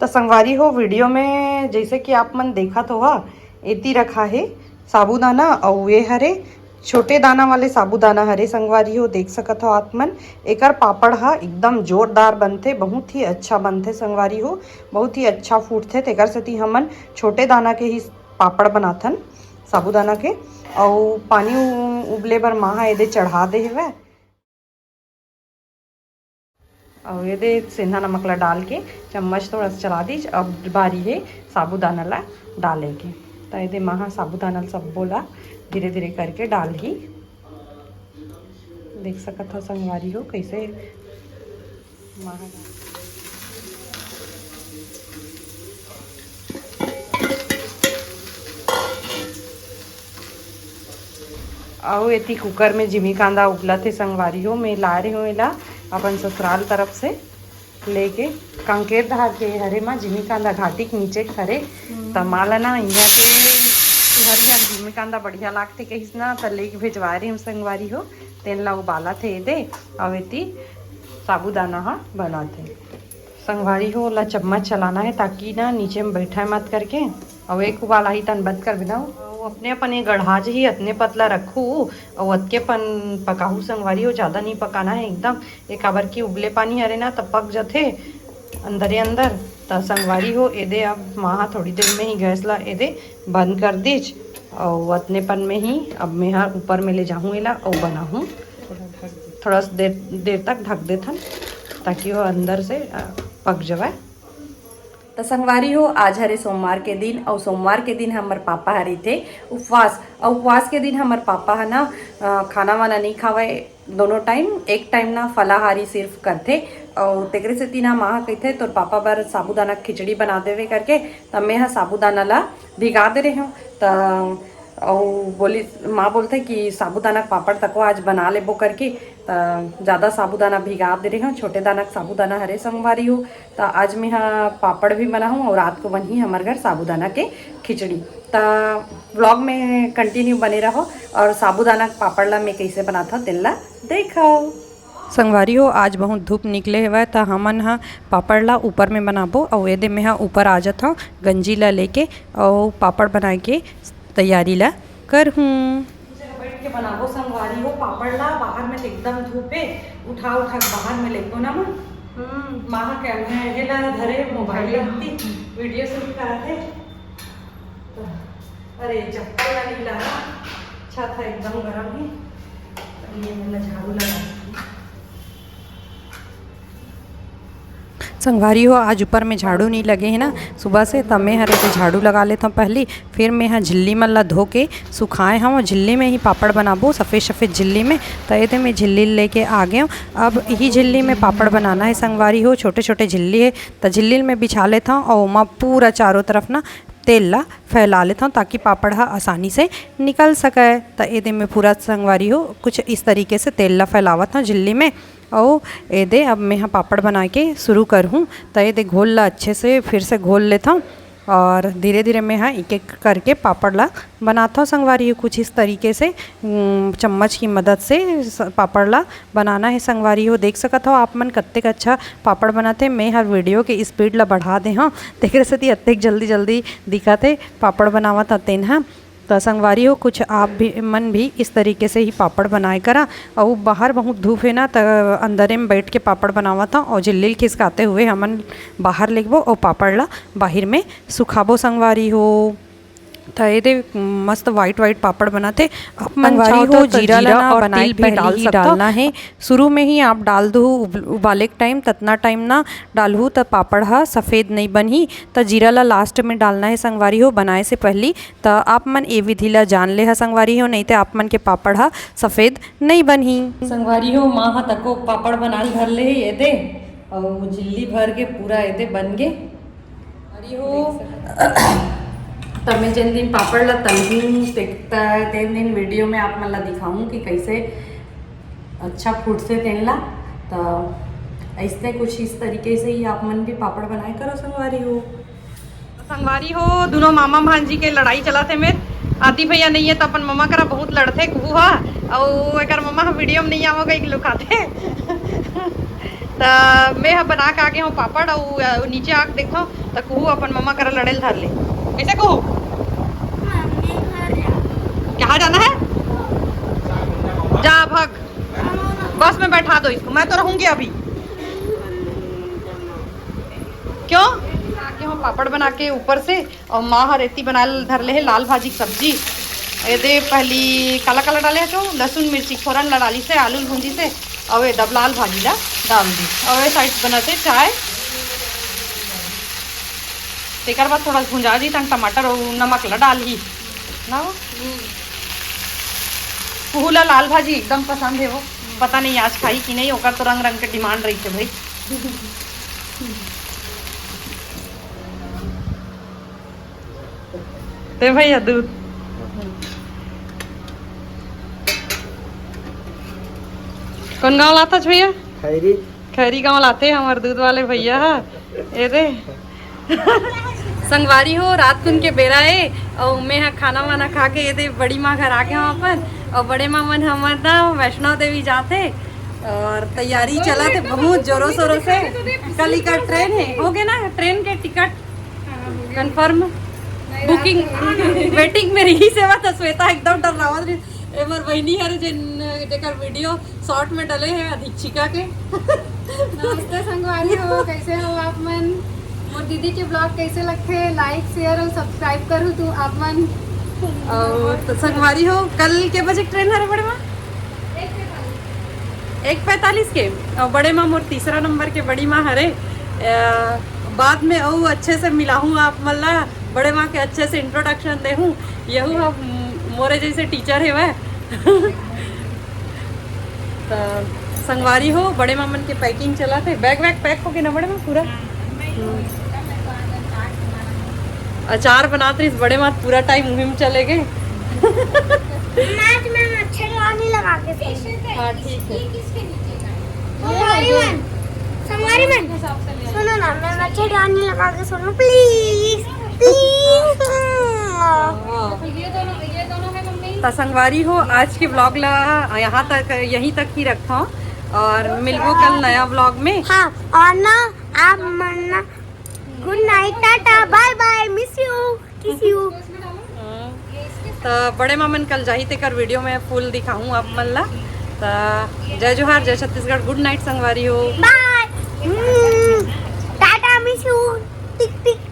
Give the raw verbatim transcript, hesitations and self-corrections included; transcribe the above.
त संगवारी हो, वीडियो में जैसे कि आप मन देखत हो हा, एती रखा हे साबूदाना, अउ ये हरे छोटे दाना वाले साबूदाना हरे संगवारी हो, देख सकत हो आप मन। एकर पापड़ हा एकदम जोरदार बनथे, बहुत ही अच्छा बनथे संगवारी हो, बहुत ही अच्छा फूटथे। तेकर सेती हमन छोटे दाना के ही पापड़ बनाथन साबूदाना के। अउ पानी उ-, उबले बर माँ हा एदे चढ़ा दे हवय। अउ एदे सेंधा नमक ला डाल के चम्मच थोड़ा सा चला दीज। अब बारी हे साबूदाना ला डाले के। त एदे माँ हा साबूदाना ला सब्बो ला धीरे धीरे करके डालही। देख सकत हो संगवारी हो, कैसे माँ हा अउ एती कुकर में जिमी कांदा उबलत हे संगवारी हो। मैं लाए रहे हूँ एला अपन ससुराल तरफ से लेके। कांकेर धार के हरे माँ, जिमी कांदा घाटी के नीचे के हरे। त माँ ला ना इहाँ के तुहर इहाँ जिमी कांदा बढ़िया लागथे कहिस ना, त लेके भेजवाए रहे हूँ संगवारी हो। तेन ला उबालत हे एदे, अउ एती साबूदाना हा बनत हे। संगवारी हो, ओला चम्मच चलाना हे ताकि ना नीचे में बैठा मत करके। अउ एक उबाल आही तन बंद कर देना। अउ अपने अपन ये गढ़ा जही, अतने पतला रखू अउ अतके पन पकाहू संगवारी हो, ज्यादा नहीं पकाना हे एकदम। ये काबर कि उबले पानी हरे ना, त पक जथे अंदरे अंदर। त संगवारी हो, एदे अब माँ हा थोड़ी देर में ही गैस ला एदे बंद कर दीज। अउ अतने पन में ही अब मैं हा ऊपर में ले जाहूँ एला अउ बनाहूँ। थोड़ा सा देर, देर तक ढक देथन ताकि वो अंदर से, अ, पक जावय। त संगवारी हो, आज हरे सोमवार के दिन, अउ सोमवार के दिन हमर पापा ह रहिथे उपवास। अउ उपवास के दिन हमर पापा ह ना, अ, खाना वाना नहीं खावय दोनों टाइम, एक टाइम ना फलाहारी सिर्फ करथे। अउ तेकरे सेती ना माँ ह कहिथे, "तोर पापा बर साबूदाना खिचड़ी बना देवे," करके। त मैं ह साबूदाना ला भिगा दे रहे हूँ। त अउ बोली, माँ बोलथे कि साबूदाना के पापड़ तको आज बना लेबो करके, त ज़्यादा साबूदाना भिगा दे रहे हूँ, छोटे दाना के साबूदाना हरे संगवारी हो। त आज मैं ह पापड़ भी बनाहूँ अउ रात को बनही हमर घर साबूदाना के खिचड़ी। त व्लॉग में कंटिन्यू बने रहो अउ साबूदाना के पापड़ ला मैं कैसे बनाथव तेन ला देखो। संगवारी हो, आज बहुत धूप निकले हवय, त हमन ह पापड़ ला ऊपर में बनाबो। अउ एदे मेहा ऊपर आ जाथव गंजी ला लेके, अउ पापड़ बनाए के तैयारी ला करहूँ। बैठ के बनाबो संगवारी हो पापड़ ला, बाहर में तो एकदम धूप हे, उठा उठा के बाहर में लेको ना मन। हम्म। माँ के अंगना हेला धरे मोबाइल ला, वीडियो शूट करत हे। अरे, चप्पल ला नहीं लगा, छत ह एकदम गरम हे। अभी ये मन ला झाड़ू लगा। संगवारी हो, आज ऊपर में झाड़ू नहीं लगे हे ना सुबह से, त मैं हर एदे झाड़ू लगा लेथव पहली, फिर मैं ह झिल्ली मन ला धो के सुखाए हव। झिल्ली में ही पापड़ बनाबो, सफेद सफेद झिल्ली में। त एदे मैं झिल्ली लेके आ गए हव। अब यही झिल्ली में पापड़ बनाना हे संगवारी हो, छोटे छोटे झिल्ली हे, त झिल्ली में बिछा लेथव अउ ओमा पूरा चारों तरफ ना तेल ला फैला लेथव, ताकि पापड़ ह आसानी से निकल सकय। त एदे में पूरा संगवारी हो कुछ इस तरीके से तेल ला फैलावत हव झिल्ली में। अउ एदे अब मैं ह पापड़ बनाए के शुरू करहूँ। त एदे घोल ला अच्छे से फिर से घोल लेथव अउ धीरे धीरे मैं ह एक एक करके पापड़ ला बनाथव संगवारी हो। कुछ इस तरीके से, उम, चम्मच की मदद से स-, पापड़ ला बनाना हे संगवारी हो। देख सकत हव आप मन कतेक अच्छा पापड़ बनाथे। मैं हर वीडियो के स्पीड ला बढ़ा दे हव, तेकरे सेती अतेक जल्दी जल्दी दिखत हे पापड़ बनावत ह तेन ह। त संगवारी हो, कुछ आप भी, मन भी इस तरीके से ही पापड़ बनाए करा। अउ बाहर बहुत धूप हे ना, त अंदरे में बैठ के पापड़ बनावत हव अउ झिल्ली ल खिसकाते हुए हमन बाहर लेगबो अउ पापड़ ला बाहिर में सुखाबो संगवारी हो। त एदे मस्त व्हाइट व्हाइट पापड़ बनत हे। आप मन संगवारी चाहो हो, त जीरा ला जीरा ना अउ बनाए तिल के पहले डाल ही सकथव। डालना हे। शुरू में ही आप डाल दहू उब-, उबाले के टाइम, ततना टाइम ना डालहू त पापड़ ह सफेद नइ बनही। त जीरा ला लास्ट में डालना हे संगवारी हो, बनाए से पहली। त आप मन ए विधि ला जान ले ह संगवारी हो, नहीं ते आप मन के पापड़ ह सफेद नइ बनही। संगवारी हो, माँ ह तको पापड़ बनाल धर ले हे एदे, अउ झिल्ली भर के पूरा एदे बन गे। अरे हो, त मैं जेन दिन पापड़ ला तलहूँ, ते-, त-, तेन दिन वीडियो में आप मन ला दिखाऊँ कि कैसे अच्छा फूटथे तेन ला। त ऐसने कुछ इस तरीके से ही आप मन भी पापड़ बनाए करो संगवारी हो। संगवारी हो, दोनों मामा भांजी के लड़ाई चलत हे मेर। आदि भैया नहीं है त अपन ममा करा बहुत लड़थे कुहू हा, अउ एकर ममा ह वीडियो में नहीं आवो कहिके लुकाथे। त मैं ह बना के आगे हूँ पापड़, अउ अ, नीचे आके देखो त कुहू अपन मम्मा करा लड़े ल धर ले। कैसे कुहू? कहाँ जाना है? जा भग, बस में बैठा दो इसको, मैं तो रहूंगी अभी। क्यों? आगे हूँ पापड़ बना के ऊपर से, अउ माँ हर एती बनाए ल धर ले हे लाल भाजी के सब्जी। ये दे पहली काला काला डाले हे तो लहसुन मिर्ची फोरन ला डाली से, आलू ल भूंजी से, अउ ये दब लाल भाजी ला डाल दी, अउ ये साइड बनत हे चाय। तेकर बाद थोड़ा भुंजा जी तन टमाटर अउ नमक ला डाल ही ना। कुहू ला लाल भाजी एकदम पसंद है वो, पता नहीं आज खाई कि नहीं, ओकर तो रंग रंग के डिमांड रही थे भाई। ते भैया दूध कौन गाँव लाता छ भैया? खैरी। खैरी गाँव लाते हमार दूध वाले भैया ह। ए दे संगवारी हो, रात कुन के बेरा ए, अउ मैं ह खाना वाना खा के ए दे बड़ी माँ घर आ गए हूँ अपन। अउ बड़े माँ मन हमर ना वैष्णो देवी जाते और तैयारी चला थे बहुत जोरों शोरों से। कल का ट्रेन है, हो गए ना ट्रेन के टिकट कंफर्म, बुकिंग वेटिंग में रही सेवा। तो श्वेता एकदम डर रहा रही। एमर बहिनी हर जेन जेकर वीडियो शॉर्ट में डले है अधिक्षिका के। नमस्ते संगवारी हो, कैसे हो आप मन? मोर दीदी के ब्लॉग कैसे लगथे? लाइक शेयर और सब्सक्राइब करू तू आप मन। और तो संगवारी हो, कल के बजे ट्रेन हरे बड़े माँ? एक पैंतालीस के। और बड़े माँ मोर तीसरा नंबर के बड़ी माँ हरे। अ, बाद में अउ अच्छे से मिलाहूँ आप मन ला, बड़े माँ के अच्छे से इंट्रोडक्शन देहूँ। यहू हम मोरे जैसे टीचर हेवय। त संगवारी हो, बड़े माँ मन के पैकिंग चलत हे। बैग वैग पैक हो गए ना बड़े माँ पूरा? अचार बनात रहिस बड़े माँ, पूरा टाइम उही में चले गए। आज मैं मच्छरदानी लगा के सोऊं। हाँ, ठीक है। संगवारी मन, संगवारी मन, सुनो ना, मैं मच्छरदानी लगा के सो लूं, प्लीज, प्लीज। त संगवारी हो, आज के व्लॉग ला यहाँ तक, यहीं तक ही रखता हूँ और मिलबो कल नया व्लॉग में। हाँ, और ना आप मन ना, good night, tata, bye bye, miss you, kiss you. त बड़े माँ मन कल जाही तेकर वीडियो में फुल दिखाहूँ आप मन ला। त जय जोहार, जय छत्तीसगढ़, गुड नाइट संगवारी हो। बाय। हम्म, टाटा, मिस यू। टिक टिक।